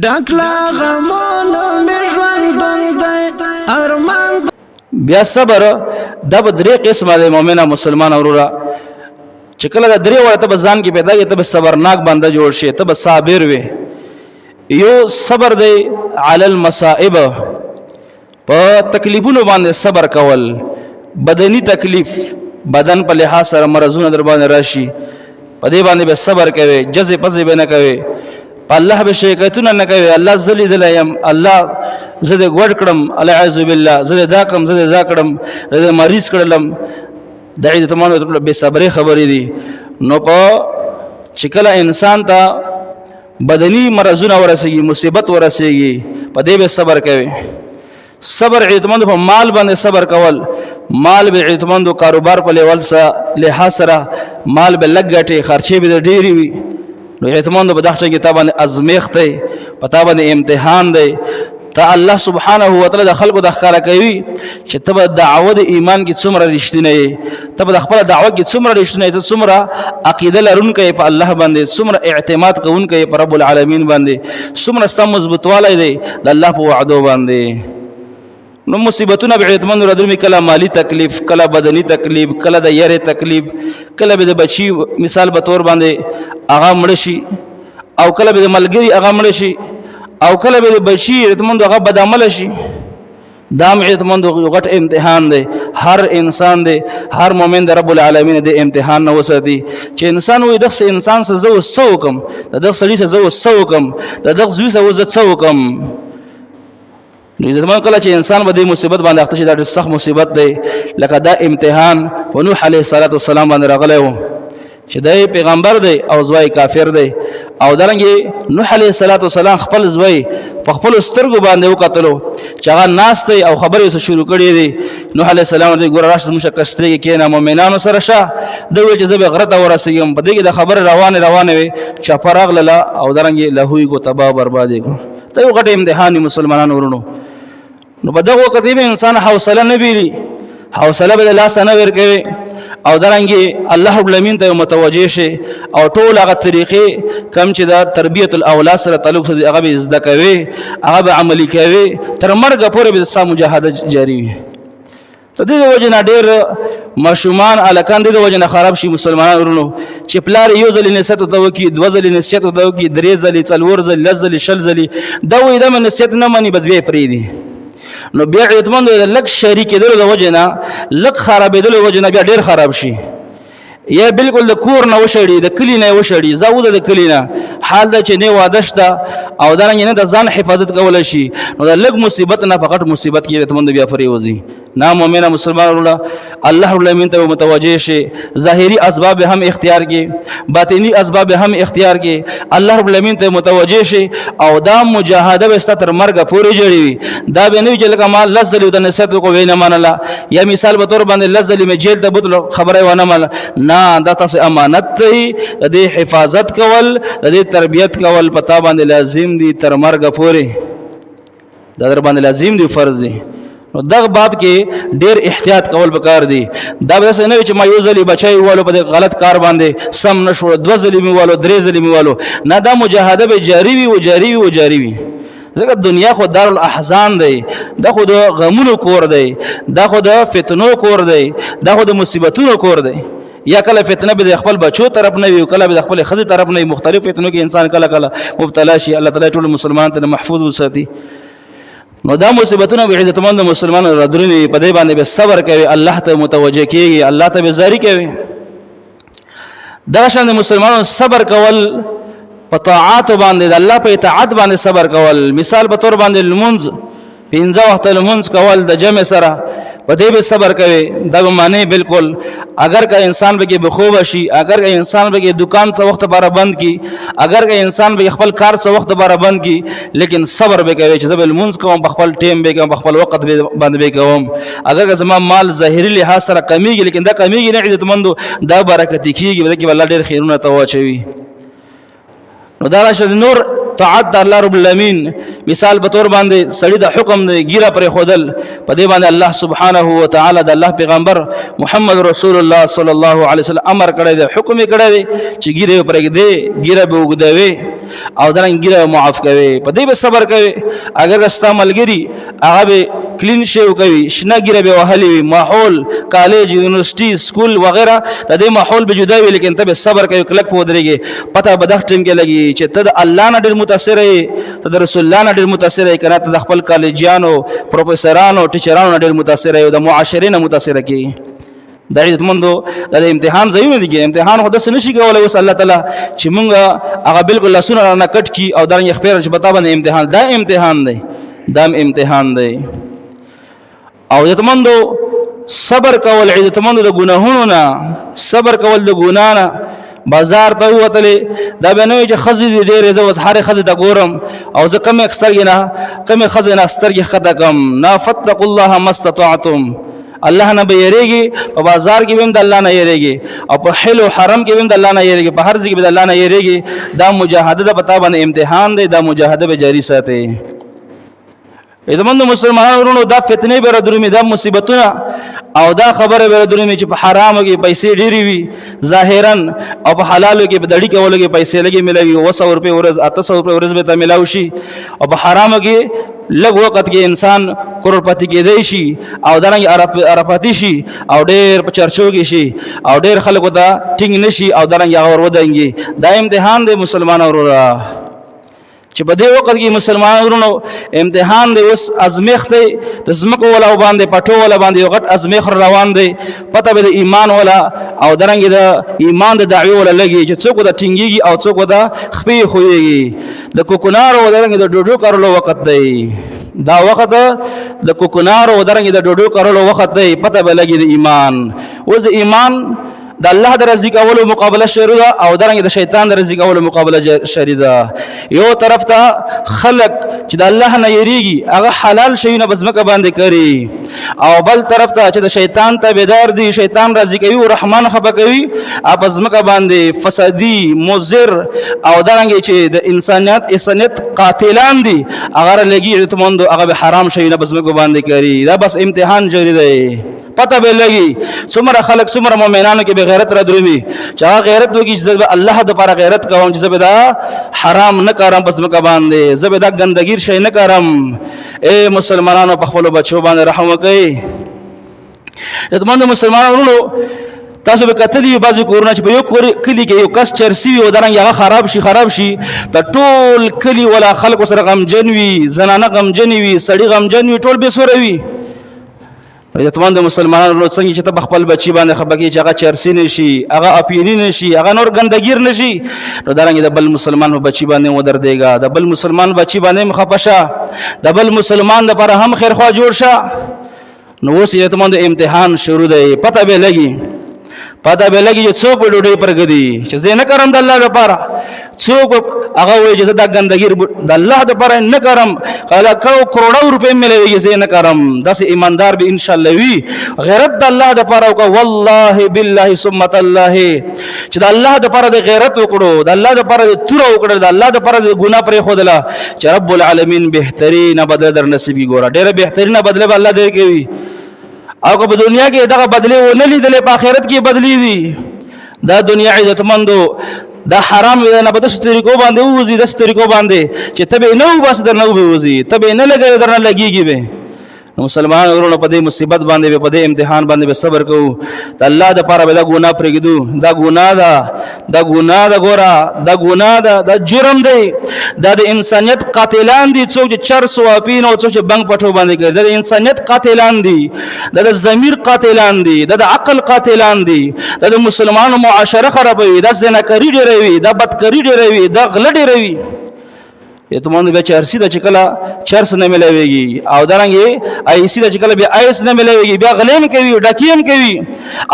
ډک له غمونو مې ژوندون دی ارمان. بیا صبر دا به درې قسمه دی مؤمنه مسلمان وروره، چې کله دا درې واړه ته به ځان کې پیدا کړې، ته به صبرناک بنده جوړ شې، ته به صابر وې. یو صبر دی علی المصائب، په تکلیفونو باندې صبر کول، بدني تکلیف، بدن په لحاظ سره مرضونه در باندې راشي، په دې باندې به صبر کوي، جزې پزې به نه کوي، په الله به شکایتونه نه کوي، الله زه لیدلی یم، الله زه دې ګوډ کړم، العیاذ بالله، زه دې دا کړم، زه دې دا کړم، زه دې مریض کړلم. د عزتمنو ټول بې صبرې خبرې دي. نو په چې کله انسان ته بدني مرضونه ورسیږي، مصیبت ورسیږي، په دې به صبر کوي. صبر عزتمند په مال باندې صبر کول، مال به عزتمند کاروبار په لیول سره لحاظ سره مال به لږ ګټي، خرچې به ډېرې وي، نو عزتمند په دغه کې تا باندې ازمیښت دی، په تا باندې امتحان دی. ته الله سبحانه وتعالى د خلکو د ښکارا کوي چې ته به دعوه د ایمان کې څومره رښتینی یې، ته به د خپل دعوه کې څومره رښتینی یې، ته څومره عقیده لرونکی په الله باندې، څومره اعتماد کوونکی په رب العالمین باندې، څومره ستا مضبوطوالی دی د الله په وعدو باندې. نو مصیبتونه به عزتمند ردرمي، کله مالی تکلیف، کله بدني تکلیف، کله د یری تکلیف، کله به د بچی مثال به تور باندې هغه مړ شي، او کله به د ملګری هغه مړ شي، او کله به د بچی عزتمند هغه بدعمل شي. دا هم عزتمند یو غټ امتحان دی. هر انسان دی، هر مؤمن د رب العالمین د امتحان نه وساتي چې انسان وي دغه انسان سره زه اوس څه وکم، د دغه سړي سره زه اوس څه وکم، د دغه زوی سره اوس زه څه وکم. نو عزتمن کله چې انسان به دې مصیبت باندې اخته شي، دا ډېر سخت مصیبت دی. لکه دا امتحان په نوح علیه الصلاة والسلام باندې راغلی و چې دی پیغمبر دی او زوی کافر دی، او درنګې نوح علیه الصلاة والسلام خپل زوی په خپلو سترګو باندې وکتلو چې هغه ناست دی او خبرې یې شروع کړې دي. نوح علیه السلام ورته ګوره راشه زموږ کښتۍ کې کښېنه، مؤمنانو سره شه. ده وویل چې زه به غره ته ورسېږم. په دې کې د خبرې روانې روانې وې، چپه راغلله او درنګې لهو یې کړو، تباه برباد یې کړو. دا یو غټ امتحان دی مسلمانانو ورونو. نو په دغه وخت کې انسان حوصله نه بیلی، حوصله به لاس نه ورکوي، او درنګي الله رب العالمین ته متوجه شي او ټول هغه طریقې کم چې د تربیت الاولاد سره تعلق سره هغه به زده کوي، هغه به عملي کوي، تر مرګ پورې به ستا مجاهده جاری وي. د دې وجه نه ډېر ماشومان الکان د دې وجه نه خراب شي مسلمانان ورونو، چې پلار یو ځل نصیحت ورته وکړي، دوه ځلې نصیحت ورته وکړي، درې ځلې، څلور ځلې، لس ځلې، شل ځلې، دا وایي دا مې نصیحت نه مني، بس بیا یې پرېږدي. نو بیا عزتمند د لږ شریک کېدلو د وجې نه، لږ خرابېدلو د وجې نه بیا ډېر خراب شي، یا بالکل د کور نه وشړي، د کلي نه وشړي، ځه وځه د کلي نه. حال دا چې نه واده شته او دارنګه نه د ځان حفاظت کولی شي، نو د لږ مصیبت نه په غټ مصیبت کې عزتمند بیا پرېوځي. نا مؤمنه مسلمان وروره، الله رب العالمین ته متوجه شي، ظاهري اسباب هم اختیار کې، باطنی اسباب هم اختیار کې، الله رب العالمین ته متوجه شي، او دا مجاهده به ستا تر مرګ پورې جوړي وي. دا به نه وي چې لکه ما لس ځلې ورته نصیحت وکړو ویې نه منله، یا مثال به تور باندې لس ځلې مې جیل ته بوتلو خبره یې ونه منله. نه، دا تاسو امانت دی، د دې حفاظت کول، د دې تربیت کول په تا باندې لازم دي تر مرګ پورې، دا در باندې لازم دی، فرض دی. نو دغه باب کې ډیر احتیاط کول پکار دی. دا به څه نه وي چې ما یو ځلې بچای والو په غلط کار باندې سم نشو، دوه ځلې مې والو، درې ځلې مې والو، نه، دا مجاهده به جاری وي او جاری وي او جاری وي. ځکه دنیا خو دار الاحزان دی، دا خو د غمونو کور دی، دا خو د فتنو کور دی، دا خو د مصیبتونو کور دی. یا کله فتنه به د خپل بچو طرف نه وي، کله به د خپل خزې طرف نه وي، مختلف فتنو کې انسان کله کله مبتلا شي. الله تعالی ټول مسلمان ته محفوظ وساتي. نو دا مصیبتونه به عزتمند مسلمان را درومي، په دې باندې به صبر کوي، الله ته متوجه کیږي، الله ته به زاری کوي. دا شان د مسلمانانو صبر کول په طاعات باندې، د الله په اطاعت باندې صبر کول، مثال په تور باندې لمونځ، پنځه وخت لمونځ کول د جمع سره، په دې به صبر کوي. دا به معنی بالکل اگر که انسان به کې بخوب شي، اگر که انسان به کې دکان څه وخت لپاره بند کی، اگر که انسان به خپل کار څه وخت لپاره بند کی، لیکن صبر به کوي چې زه به لمونځ کوم، په خپل ټیم به کوم، په خپل وخت باندې به کوم. اگر که زما مال ظاهري لحاظ سره کمیږي، لیکن دا کمیږي نه عزتمندو، دا برکت کیږي، بلکې الله ډېر خیرونه ته واچوي. نو دا راشه نور طاعت د الله رب العالمین. مثال په تور باندې سړی د حکم دی ګیره پر خودل، په دې باندې الله سبحانه و تعالی د الله پیغمبر محمد رسول الله صلی الله علیه وسلم امر کړی دی، حکم یې کړی دی چې ګیره پرېږدي، ګیره به وګدوي او درنګ ګیره معاف کوي، په دې به صبر کوي. اگر ستا ملګری هغه به کلین شیو کوي، شنه ګیره به وهلې وي، ماحول کالج یونیورسيټي سکول وغیرہ د دې ماحول به جدا وي، لیکن ته به صبر کوي، کلک په ودرېږي. پته به دغه ټیم کې لګي چې ته د الله نه ډېر متاثر یې، ته د رسول الله نه ډېر متاثر یې، کنه ته د خپل کالجیانو، پروفیسرانو، ټیچرانو نه ډېر متاثر یې او د معاشرې نه متاثر کې. د عزتمندو د امتحان ځایونه دي، امتحان خو داسې نشي کولی اوس الله تعالی چې مونږ هغه بالکل لاسونه نه کټ کی او درنګ خپل چې بتا باندې امتحان، دا امتحان دی، دا امتحان دی. او عزتمندو صبر کول، عزتمندو د ګناهونو نه صبر کول، د ګنا نه بازار ته وتلې دا به نه وي چې ښځې دي ډېرې، زه اوس هرې ښځې ته ګورم او زه کمې سترګې نه کمې ښځې نه سترګې ښکته کړم نه. فاتقوا الله ما استطعتم، الله نه به یریږي، په بازار کې به هم د الله نه یریږي، او په حل او حرم کې به هم د الله نه یریږي، په هر ځای کې به د الله نه یریږي. دا مجاهده ده، په تا باندې امتحان دی، دا مجاهده به جاری ساتي. عزتمندو مسلمانانو ورونو، دا فتنې به را درومي، دا مصیبتونه او دا خبره به را درومي چې په حرامو کې پیسې ډېرې وي ظاهرا، او په حلالو کې په دړي کولو کې پیسې لږې ملاوي، 700 روپۍ ورځ، 800 روپۍ ورځ به ته ملاو شي، او په حرامو کې لږ وخت کې انسان کروڑپتی کېدای شي او دارنګ عرفاتی شي او ډېر په چرچو کې شي او ډېر خلکو ته ټینګ نشي او دارنګ هغه ور ودانګي. دا امتحان دی مسلمان وروره، چې په دې وخت کې مسلمان ورونو امتحان دی، اوس ازمیخت دی د ځمکو ولا باندې، پټو ولا باندې یو غټ ازمیخت روان دی. پته به د ایمان ولا او درنګ د ایمان د دعوی ولا لګي چې څوک د ټینګیږي او څوک د خپې خوېږي. د کوکنارو او درنګ د ډوډو کرلو وخت دی، دا وخت د کوکنارو او درنګ د ډوډو کرلو وخت دی. پته به لګي د ایمان، اوس ایمان د الله د رضی کولو مقابله شروع ده او درنګ د شیطان د رضی کولو مقابله شروع ده. یو طرف ته خلق چې د الله نه یریږي هغه حلال شیونه بزمکه باندې کوي، او بل طرف ته چې د شیطان تابعدار دي، شیطان راضي کوي او رحمان خفه کوي، بزمکه باندې فسادي مضر او درنګ چې د انسانیت قاتلان دي هغه لګي عزتمندو هغه به حرام شیونه بزمکه باندې کوي. دا بس امتحان جوړ دی. پته به لګي څومره خلک څومره مؤمنانو کې به غیرت را درومي چې هغه غیرت وکړي چې زه به الله د پاره غیرت کوم، چې زه به دا حرام نه کرم پس مکه باندې، زه به دا ګندګیر شي نه کرم. اے مسلمانانو په خپلو بچو باندې رحم وکړئ. عزتمندو مسلمانانو ورونو، تاسو به کتلی بعضې کورونه چې په یو کلي کې یو کس چرسي وي او درنګ هغه خراب شي، د ټول کلي ولا خلکو سره غمجن وي، زنانه غمجنې وي، سړي غمجن وي، ټول بې سوره وي. عزتمند مسلمانانو ورونو، څنګه چې ته په خپل بچي باندې خفه کېږې چې هغه چرسي نه شي، هغه اپیني نه شي، هغه نور ګندګیر نه شي، نو دارنګه د بل مسلمان په بچي باندې هم ودردېږه، د بل مسلمان بچي باندې هم خفه شه، د بل مسلمان دپاره هم خیرخواه جوړ شه. نو اوس عزتمند امتحان شروع دی. پته به لګي، پته به لګي چې څوک به ډوډۍ پرګدي چې زه نه کرم د الله دپاره، څوک هغه وایي چې زه دا ګندګیر د الله دپاره نه کرم، کله کروڑو روپۍ ملويږي زه نه کرم. داسې ایماندار به انشاءالله وي، غیرت د الله دپاره وکړه. والله بالله ثم تالله چې د الله دپاره د غیرت وکړو، د الله دپاره د توره وکړه، د الله دپاره د ګناه پرېښودله چې رب العالمین بهترینه بدله در نصیب کړي. ګوره ډېره بهترینه بدله به الله درکوي، او که په دنیا کې دغه بدلې ونه لیدلې په آخرت کې بدلې دي. دا دنیا عزتمندو دا حرام دی نه، په داسې طریقو باندې ووځي، داسې طریقو باندې چې ته به نه وباسې درنه وبوځي، ته به نه لګوې درنه لګېږي به. نو مسلمان ورونو په دې مصیبت باندې به، په دې امتحان باندې به صبر کوو، د الله دپاره به دا ګناه پرېږدو. دا ګناه ده، دا ګناه ده، ګوره دا ګناه ده، دا جرم دی، دا د انسانیت قاتلان دي. څوک چې چرس او اپین او څوک چې بنګ پټو باندې کوي، دا د انسانیت قاتلان دي، دا د ضمیر قاتلان دي، دا د عقل قاتلان دي، دا د مسلمانانو معاشره خرابوي، دا زناکاري ډېروي، دا بدکاري ډېروي، دا غله ډېروي. یتمون بیا چرسی د چې کله چرس نه ملاويږي، او درنګي ایسی د چې کله بیا ایس نه ملاويږي، بیا غلیم کوي، ډکیم کوي،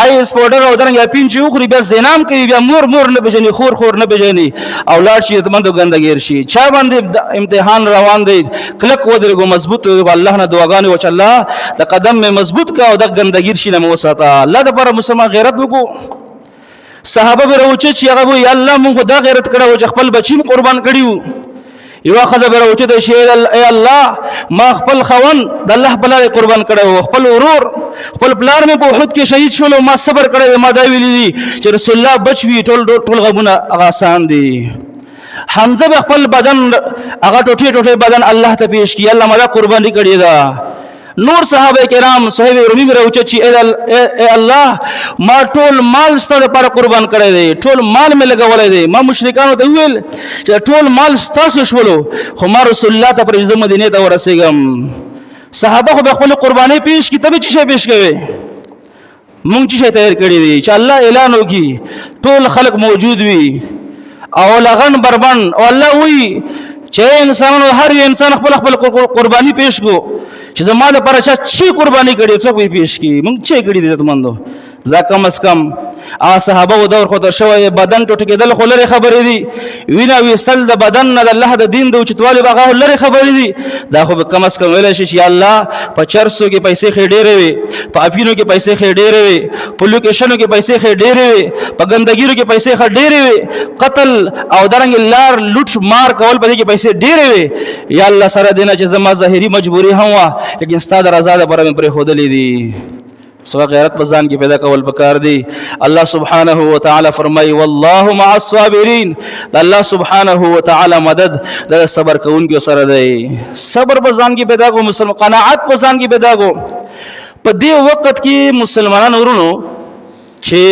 ایس پاوډر او درنګي اپین چې وخوري بیا زینام کوي، بیا مور مور نه پېژني، خور خور نه پېژني، او لاړ شي یتمند ګندګیر شي. چا باندې امتحان روان دی، کلک ودرېږو، مضبوط ودرېږو، الله نه دعاګانې وکړه الله د قدم مې مضبوط کا او د ګندګیر شي نه مې وساته. الله دپاره مسلمان غیرت وکړو. صحابه به راوچت شي، هغه وایي الله مونږ خو دا غیرت کړی و چې خپل بچي مو قربان کړي وو. یو خزه به راوچته شي، ای الله، ما خپل خون د الله په لار قربان کړو، خپل ورور، خپل پلار مې په احد کې شهید شول، ما صبر کړی، ما دا ویلي دي چې رسول الله بچوي، ټول ټول غمونه هغه آسان دي. حمزه به خپل بدن، هغه ټوټه ټوټه بدن الله ته پیش کی، الله ما دا قرباني کړی ده. نور صحابه کرام، صہیب رومی به راوچت چې اے الله، ما ټول مال ستاسو لپاره قربان کړی دی، ټول مال مې لګولی دی، ما مشرکانو ته وویل چې ټول مال ستاسو شولو، خو ما رسول الله ته پرېږده مدینې ته ورسېږم. صحابه خو به خپل قرباني پیش کی، ته به څه شی پیش کوې؟ مونږ چې شی تیار کړی دی چې الله اعلان وکړي، ټول خلق موجود وي او لغن بربن، او الله وی چې انسانانو، هر یو انسان خپل خپل قرباني پیش کو، چې زما لپاره چا چی قرباني کړي، څوک به پیش کی؟ مونږ چې کړي دي عزتمندو، ځکه کم از کم هغه صحابه و دور خو تر شوی، بدن ټوټه کېدل خو لرې خبرې دي، وینه ویستل د بدن نه د الله د دین د اوچتوالي به هغه لرې خبرې دي. دا خو به کم از کم ویلی شي چې یا الله، په چرسو کې پیسې ښې ډېرې وې، په اپینو کې پیسې ښې ډېرې وې، په لوکیشنو کې پیسې ښې ډېرې وې، په ګندګیرو کې پیسې ښه ډېرې وې، قتل او درنګ لار لوټ مار کول په دې کې پیسې ډېرې وې، یا الله، سره دې نه چې زما ظاهري مجبوري هم وه، لیکن ستا د رضا لپاره مې پرېښودلې دي. سو غیرت په ځان کې پیدا کول پکار دی. الله سبحانه و تعالی فرمای، والله مع الصابرین. د الله سبحانه و تعالی مدد د صبر کوونکو سره دی. صبر په ځان کې پیدا کو مسلمان، قناعت په ځان کې پیدا کو. په دې وخت کې مسلمانانو ورونو، چې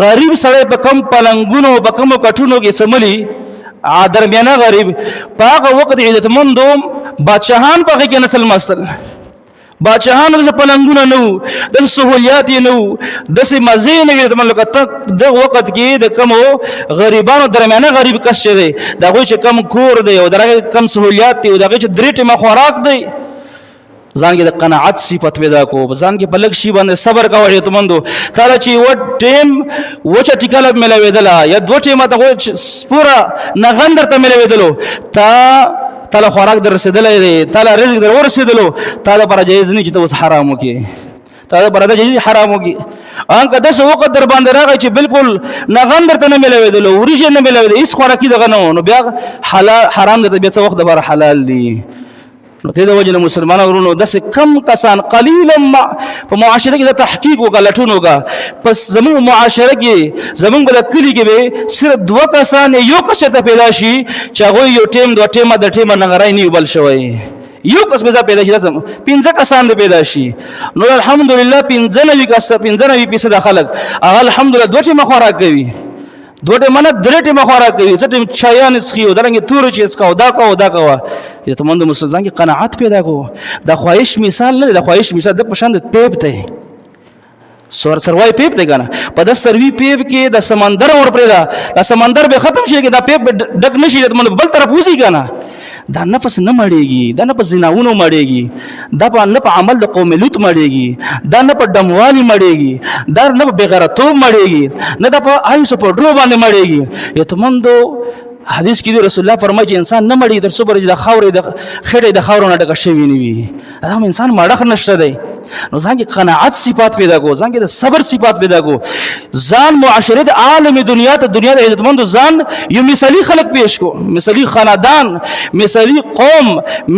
غریب سړی په کم پلنګونو، په کم کټونو کې سملی، درمیانه غریب، په هغه وخت عزتمندو بادشاهان په هغه کې نسل مستل. بادشاهانو داسې پلنګونه نه وو، داسې سهولیات یې نه وو، داسې مزې نه وې. لکه دغه وخت کې د کومو غریبانو، درمیانه غریب کس چې دی، د هغوی چې کم کور دی او د هغې کم سهولیات دي او د هغې چې درې ټیمه خوراک دی، ځان کې د قناعت صفت پیدا کو، ځان کې په لږ شي باندې صبر کوه. عزتمندو، تاله چې یوه ټیم وچه ټیکله ملاوېدله یا دوه ټیمه ته پوره نغن درته ملاوېدلو، تا تاله خوراک در رسېدلی دی، تاله رزق در ورسېدلو، تا لپاره جایز نه چې ته اوس حرام وکړې، تا لپاره دا جایز حرام وکړې. ان که داسې وخت در باندې راغی چې بالکل نغن درته نه ملاوېدلو، وریجې نه ملاوېدلې، هېڅ خوراکي دغه نه و، نو بیا حلال حرام درته بیا څه وخت دپاره حلال دي. نو دې د وجې نه مسلمانانو ورونو، داسې کم کسان، قلیلا ما، په معاشره کې د تحقیق وکړه، لټون وکړه، پس زموږ معاشره کې، زموږ په کلي کې به صرف دوه کسان، یو کس چېرته پیدا شي چې هغوی یو ټیم، دوه ټیمه، د ټیمه نغری نه بل شوی، یو کس به پیدا شي، داسې پنځه کسان دې پیدا شي، نو الحمدلله 95 کس، 95% خلک هغه الحمدلله دوه ټیمه خوراک کوي، دوه ټیمه نه، درې ټیمه خوراک کوي، څه ټیم چایان څښي او درنګ تور چې څښه او دا کوه او دا کوه. عزتمند مسلمان، ځان کې قناعت پیدا کو. د خواهش مثال نه دی، د خواهش مثال د په شان د پیپ دی، سور سروای پیپ دی کنه، په د سروي پیپ کې د سمندر ور پرې ده، د سمندر به ختم شي، دا پیپ ډک نشي، بل طرف وځي کنه. دا نفس نه مړېږي، دا نه په زناونو مړېږي، دا په نه په عمل د قوم لوط مړېږي، دا نه په ډموالي مړېږي، دا نه په بېغیرتوب مړېږي، نه دا په آیسو په ډرو باندې مړېږي. عزتمندو، حدیث کې دی، رسول الله فرمایي چې انسان نه مړېږي تر څو پورې چې د خاورې د خېټې د خاورو نه ډکه شوې نه وي. دا هم انسان مړښت نشته دی. نو ځان کې قناعت صفات پیدا کو، ځان کې د صبر صفات پیدا کو، ځان معاشره د عالم دنیا ته، دنیا د عزتمندو ځان یو مثالی خلق پیش کو، مثالی خاندان، مثالی قوم،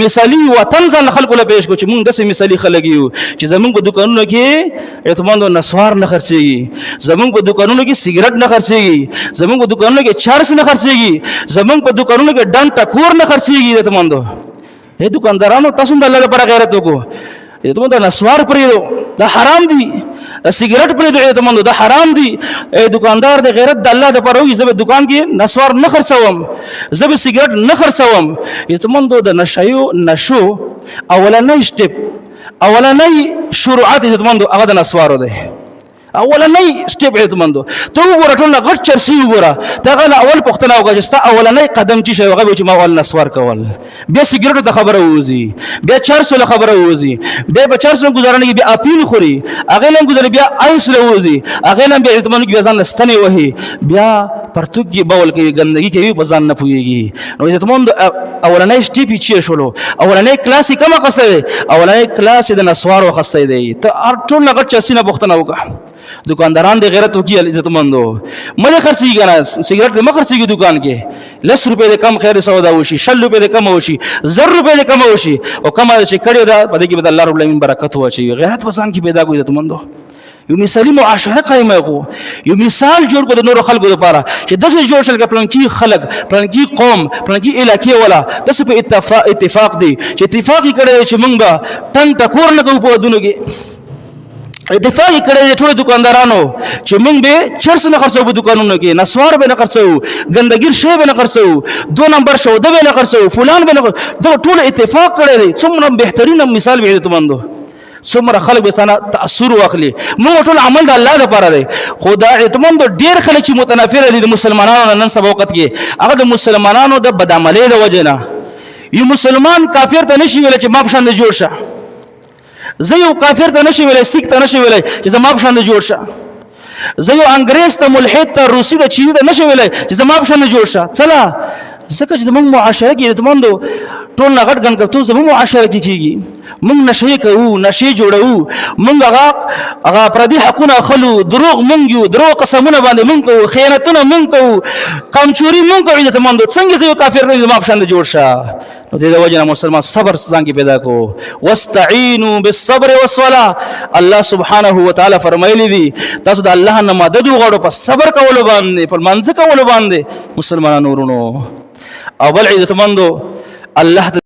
مثالی وطن ځان خلکو له پیش کو، چې موږ داسې مثالی خلک یو چې زموږ په دکانونو کې عزتمندو نسوار نه خرڅېږي، زموږ په دکانونو کې سیګریټ نه خرڅېږي، زموږ په دکانونو کې چرس نه خرڅېږي، زموږ په دکانونو کې ډنډ ټکور نه خرڅېږي. عزتمندو، اے دکاندارانو، تاسو د الله لپاره غیرت وکړو. عزتمندو، نسوار پرېږدو، دا حرام دي. د سیګریټ پرېږدو، عزتمندو، دا حرام دي. اے دکاندار، د غیرت د الله لپاره وکړي، زه به دکان کې نسوار نه خرڅوم، زه به سیګریټ نه خرڅوم. عزتمندو، د نشیو نشو اولنۍ سټپ، اولنۍ شروعات عزتمندو هغه د نسوارو دی. اولنۍ سټپ عزتمندو، ته وګوره، ټول نه غټ چرسي وګوره، ته هغه نه اول پوښتنه وکړه چې ستا اولنۍ قدم چې شی، هغه به چې ما اول نسوار کول، بیا سیګریټو ته خبره ووځي، بیا چرسو له خبره ووځي، بیا په چرسو ګزاره نه، بیا اپین خوري، هغې نه ګزاره بیا آیس له ووځي، هغې نه بیا عزتمندو بیا ځان له ستنې وهي، بیا پرتوګ کې بول کوي، ګندګي کوي، په ځان نه پوهېږي. نو عزتمندو، اولنۍ سټیپ یې چیرې شولو؟ اولنۍ کلاس یې کوم اخیستی دی؟ اولنۍ کلاس یې د نسوارو اخیستی دی. ته هر ټول نه غټ چرسي نه پوښتنه وکړه. دکانداران د غیرت وکي عزتمندو مله خرڅیږي کنه، سیګریټ دې مخرڅیږي دکان کې، 10 روپې د کم خیر سودا وشي، 20 روپې د کم وشي، 1000 روپې د کم وشي، او کم چې کړي دا په دې کې به الله رب العالمین برکت واچي. غیرت وسان کې پیدا کوي عزتمندو. یو مثالی معاشره قائمه کو، یو مثال جوړ کو د نورو خلکو لپاره چې داسې جوړ شل پلانکی خلک، پلانکی قوم، پلانکی علاقې ولا داسې په اتفاق دی چې اتفاق یې کړی چې موږ به ټنګ ټکور نه کوو په ودونو کې، اتفاق یې کړی دی ټولو دکاندارانو چې موږ به چرس نه خرڅوو په دکانونو کې، نسوار به نه خرڅوو، ګندګیر شی به نه خرڅوو، 2 نمبر شوده به نه خرڅوو، فلان به نه. دغه ټولو اتفاق کړی دی. څومره بهترینه مثال به عزتمندو، څومره خلک به ستانه تاثر واخلي. موږ ټول عمل د الله لپاره دی، خو دا عزتمندو ډېر خلک چې متنفر دي د مسلمانانو نن سبا وخت کې، هغه د مسلمانانو د بدعملۍ د وجې نه. یو مسلمان کافر ته نشي ویلی چې ما په شان دې جوړ شه. زه یو کافر ته نشي ویلی، سیک ته نشي ویلی چې زما په شان دې جوړ شه. زه یو انګريز ته، ملحد ته، روسي ته، چیني ته نشي ویلی چې زما په شان دې جوړ شه. څله؟ ځکه چې زموږ معاشره کې عزتمندو ټول نه غټ ګڼ زموږ معاشره کې کېږي. موږ نشې کوو، نشې جوړوو، موږ هغه پردي حقونه خلو، دروغ موږ یو، دروغ قسمونه باندې موږ کوو، خیانتونه موږ کوو، کمچوري موږ کوو. عزتمندو څنګه زه یو کافر ته زما په شان جوړ شه؟ نو دې د وجې نه مسلمان صبر ځان کې پیدا کو. واستعینوا بالصبر والصلاه. الله سبحانه وتعالى فرمایلی دي تاسو د الله نه مدد وغواړو په صبر کولو باندې، په لمانځه کولو باندې. مسلمانانو ورونو، او بل عزتمندو، الله ته